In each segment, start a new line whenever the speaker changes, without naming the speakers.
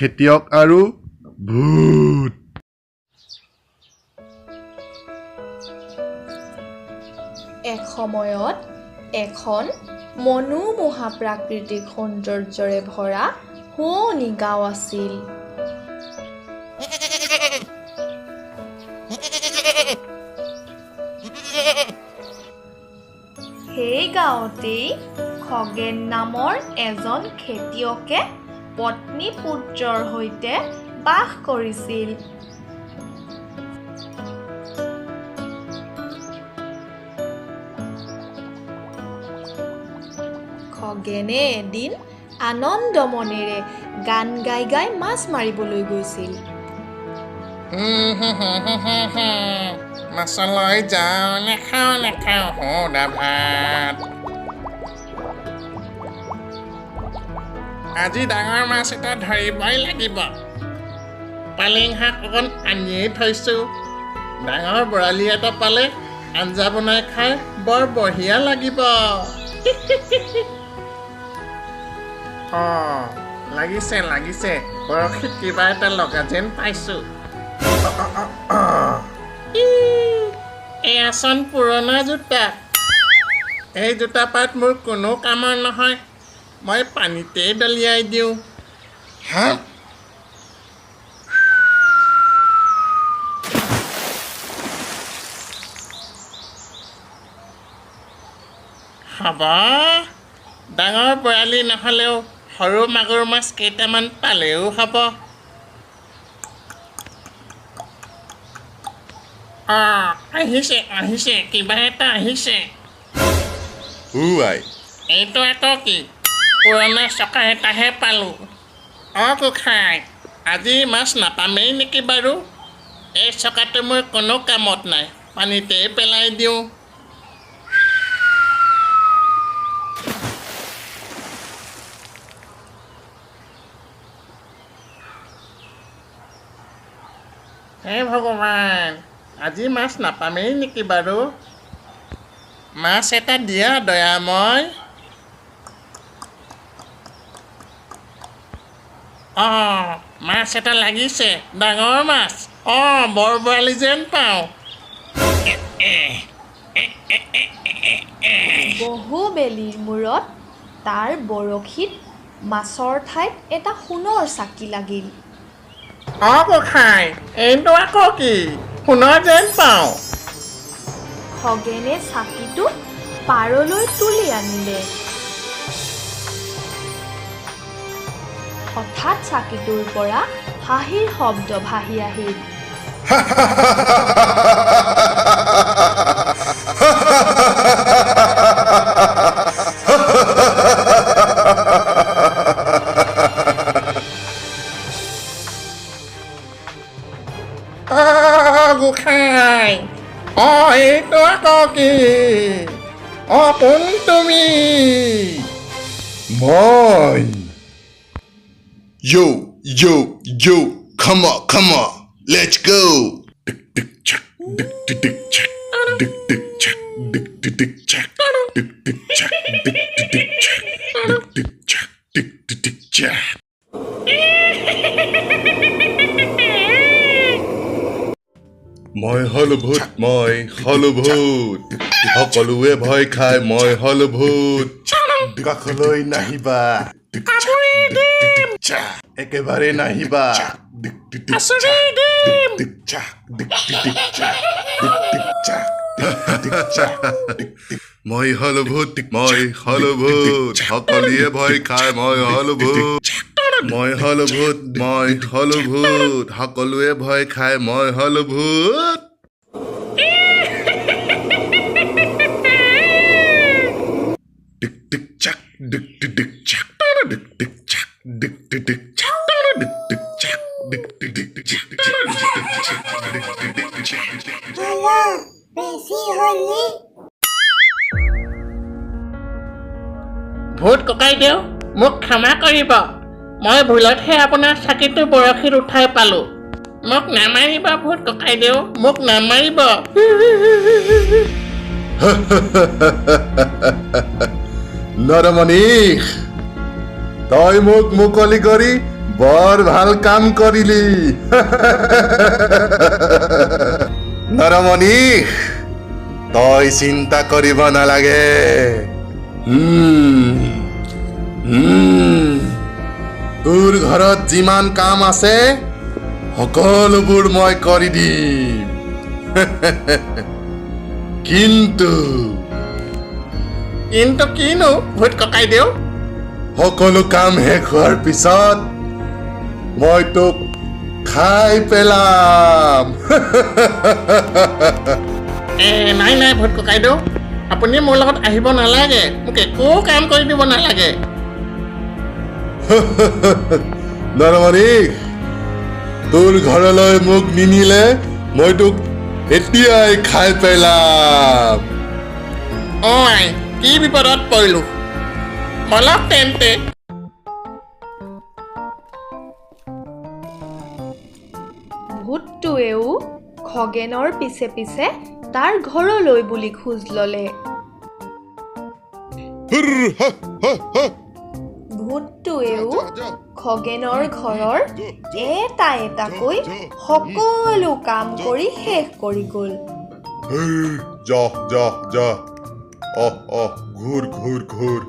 খেতিয়ক আৰু ভূত।
এসময়ত এখন মনোমোহা প্ৰাকৃতিক সৌন্দৰ্যৰে ভৰা শুৱনি গাঁও আছিল। সেই গাঁৱতেই খগেন নামৰ এজন খেতিয়কে পত্নী পুত্ৰৰ সৈতে বাস কৰিছিল। খগেনে এদিন আনন্দ মনেৰে গান গাই গাই মাছ মাৰিবলৈ গৈছিল।
মাছলৈ যাওঁ, নাখাওঁ নাখাওঁ সুদা ভাত। আজি ডাঙৰ মাছ এটা ধৰিবই লাগিব। পালেং শাক অকণ আনিয়েই থৈছোঁ। ডাঙৰ বৰালি এটা পালে আঞ্জা বনাই খাই বৰ বঢ়িয়া লাগিব। অঁ, লাগিছে লাগিছে, বৰশীত কিবা এটা লগা যেন পাইছোঁ। এয়াচোন পুৰণা জোতা। এই জোতা পাত মোৰ কোনো কামৰ নহয়, মই পানীতেই দলিয়াই দিওঁ। হা, হ'ব, ডাঙৰ বৰালি নহ'লেও সৰু মাগুৰ মাছ কেইটামান পালেও হ'ব। অঁ, আহিছে আহিছে, কিবা এটা আহিছে।
উৱাই,
এইটো আকৌ কি? পুৰণা চকা এটাহে পালোঁ। অঁ গোসাঁই, আজি মাছ নাপামেই নেকি বাৰু? এই চকাটো মোৰ কোনো কামত নাই, পানীতেই পেলাই দিওঁ। হে ভগৱান, আজি মাছ নাপামেই নেকি বাৰু? মাছ এটা দিয়া দয়াময়। অঁ, মাছ এটা লাগিছে, ডাঙৰ মাছ। অঁ, বৰ বৰালি যেন পাওঁ।
বহু বেলিৰ মূৰত তাৰ বৰশীত মাছৰ ঠাইত এটা সোণৰ চাকি লাগিল।
অঁ গোসাঁই, এইটো আকৌ কি? সোণৰ যেন পাওঁ।
খগেনে চাকিটো পাৰলৈ তুলি আনিলে। হঠাৎ চাকিটোৰ পৰা হাঁহিৰ শব্দ ভাহি আহিল।
গোসাঁই, অঁ এইটো আকৌ কি? অঁ, কোন তুমি?
মই। Yo, yo, yo, come on, come on, let's go. Tick, tick, check, tick, tick, tick, check, tick, tick, check, tick, tick, tick, check, tick, tick, check, tick, tick, tick, check, tick, tick, check, tick, tick, tick, check. মই হলো ভূত, মই হলো ভূত, সকলোৱে ভয় খায়, মই হলো ভূত। কাষলৈ নাহিবা, একেবাৰে নাহিবা। মই হলো ভূত, মই হলো ভূত, সকলোৱে ভয় খায়, মই হলো ভূত। মই হলো ভূত, মই হলো ভূত, সকলোৱে ভয় খায়, মই হলো ভূত। টিক টিক চাক, টিক টিক টিক চাক, টিক টিক চাক, টিক টিক টিক চাক, টিক টিক চাক, টিক টিক টিক চাক, টিক টিক চাক।
ভূত ককাইদেউ, মোক ক্ষমা কৰিব, মই ভুলতহে আপোনাৰ চাকিটো বৰশীত উঠাই পালোঁ। মোক নামাৰিব ভূত ককাইদেউ, মোক নামাৰিব।
নৰমণি, তই মোক মুকলি কৰি বৰ ভাল কাম কৰিলি। নৰমণি, তই চিন্তা কৰিব নালাগে। উম, উম, তোৰ ঘৰত যিমান কাম আছে সকলোবোৰ মই কৰি দিম, কিন্তু
কিন্তু কিনো ভূত ককাইদেউ?
সকলো কাম শেষ হোৱাৰ পিছত মই তোক খাই পেলাম।
এ নাই নাই, ভূত ককাইদেউ, আপুনি মোৰ লগত আহিব নালাগে, মোক একো কাম কৰি দিব নালাগে।
নৰমণি, তোৰ ঘৰলৈ মোক নিনিলে মই তোক এতিয়াই খাই পেলাম।
অ' আই, কি বিপদত পৰিলোঁ! বলক তেন্তে।
ভূতটোৱেও খগেনৰ পিছে পিছে তাৰ ঘৰলৈ বুলি খোজ ল'লে। ভূতটোৱেও খগেনৰ ঘৰৰ এটা এটাকৈ সকলো কাম কৰি শেষ কৰি গ'ল।
যা যা যা, অহ অহ, ঘূৰ ঘূৰ ঘূৰ।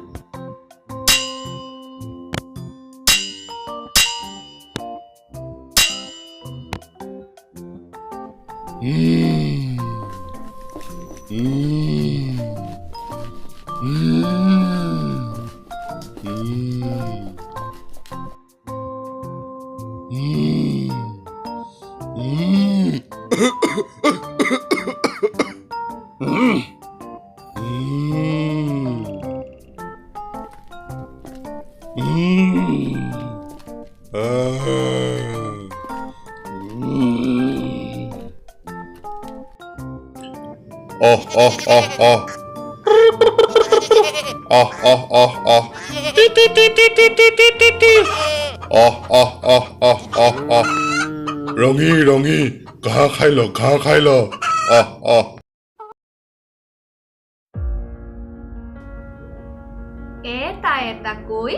উম, উম, উম, উম, উম, উম, উম, উম, আহ, উম। অহ অহ অহ অহ অহ অহ অহ অহ
টি টি টি টি টি টি টি টি টি।
অহ অহ অহ অহ অহ অহ, ৰঙী ৰঙী, ঘাঁহ খাই ল, ঘাঁহ খাই ল। অহ অহ।
এটা এটাকৈ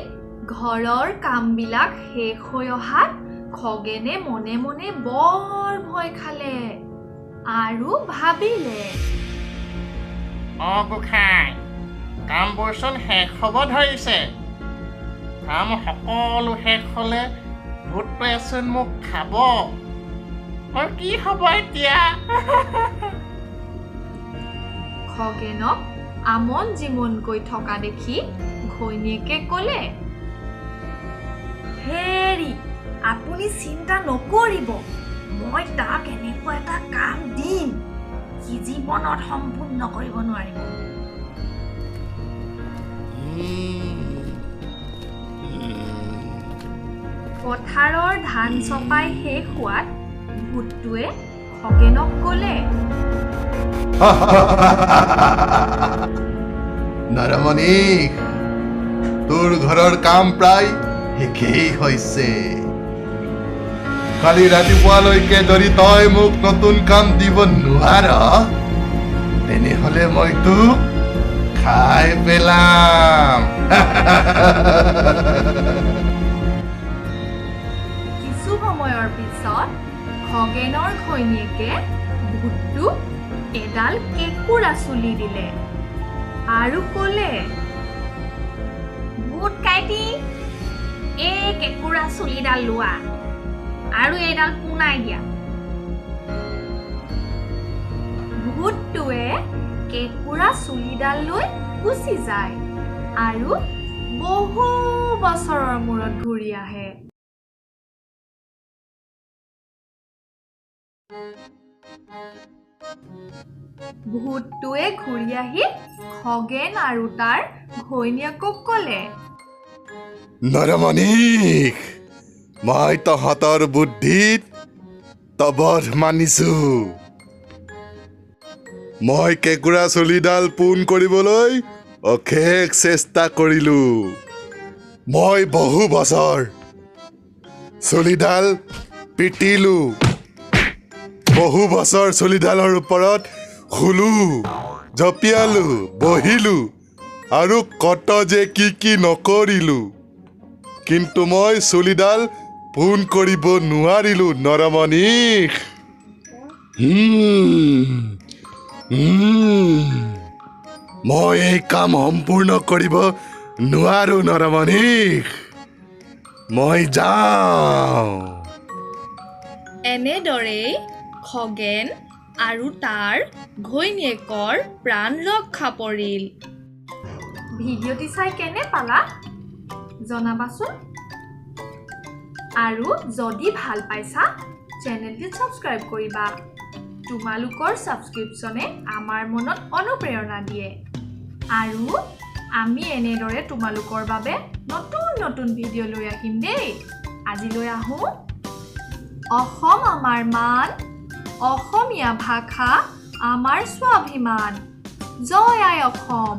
ঘৰৰ কামবিলাক শেষ হৈ অহাত খগেনে মনে মনে বৰ ভয় খালে আৰু ভাবিলে,
অ' গোসাঁই, কামবোৰচোন শেষ হ'ব ধৰিছে। কাম সকলো শেষ হ'লে ভূতটোৱেচোন মোক খাব। মোৰ কি হ'ব এতিয়া?
খগেনক আমন জিমনকৈ থকা দেখি ঘৈণীয়েকে ক'লে, হেৰি, আপুনি চিন্তা নকৰিব, মই তাক এনেকুৱা এটা কাম দিম সি জীৱনত সম্পূৰ্ণ কৰিব নোৱাৰিব। পথাৰৰ ধান চপাই শেষ হোৱাত ভূতটোৱে খগেনক ক'লে,
নৰমণি, তোৰ ঘৰৰ কাম প্ৰায় শেষেই হৈছে। কালি ৰাতিপুৱালৈকে যদি তই মোক নতুন কাম দিব নোৱাৰ, তেনেহ'লে মই তোক খাই পেলাম।
কিছু সময়ৰ পিছত খগেনৰ ঘৈণীয়েকে ভূতটোক এডাল কেঁকোৰা চুলি দিলে আৰু ক'লে, ভূত কাইটি, এই কেঁকোৰা চুলিডাল লোৱা আৰু এইডাল পোনাই দিয়া। ভূতটোৱে কেঁকোৰা চুলিডাল লৈ গুচি যায় আৰু বহু বছৰৰ মূৰত ঘূৰি আহে। ভূতটোৱে ঘূৰি আহি খগেন আৰু তাৰ ঘৈণীয়েকক ক'লে,
নৰমণি, মই তহঁতৰ বুদ্ধিত তবধ মানিছো। মই কেঁকুৰা চুলিডাল পোন কৰিবলৈ অশেষ চেষ্টা কৰিলো। মই বহু বছৰ চুলিডাল পিটিলো, বহু বছৰ চুলিডালৰ ওপৰত শুলো, জঁপিয়ালো, বহিলো আৰু কত যে কি কি নকৰিলো, কিন্তু মই চুলিডাল পোন কৰিব নোৱাৰিলোঁ নৰমনিষ। মই এই কাম সম্পূৰ্ণ কৰিব নোৱাৰোঁ নৰমনিষ, মই যাওঁ।
এনেদৰেই খগেন আৰু তাৰ ঘৈণীয়েকৰ প্ৰাণ ৰক্ষা পৰিল।
ভিডিঅ'টি চাই কেনে পালা জনাবাচোন, আৰু যদি ভাল পাইছা চেনেলটি ছাবস্ক্ৰাইব কৰিবা। তোমালোকৰ ছাবস্ক্ৰিপশ্যনে আমাৰ মনত অনুপ্ৰেৰণা দিয়ে আৰু আমি এনেদৰে তোমালোকৰ বাবে নতুন নতুন ভিডিঅ' লৈ আহিম দেই। আজিলৈ আহোঁ। অসম আমাৰ মান, অসমীয়া ভাষা আমাৰ স্বাভিমান। জয় আই অসম।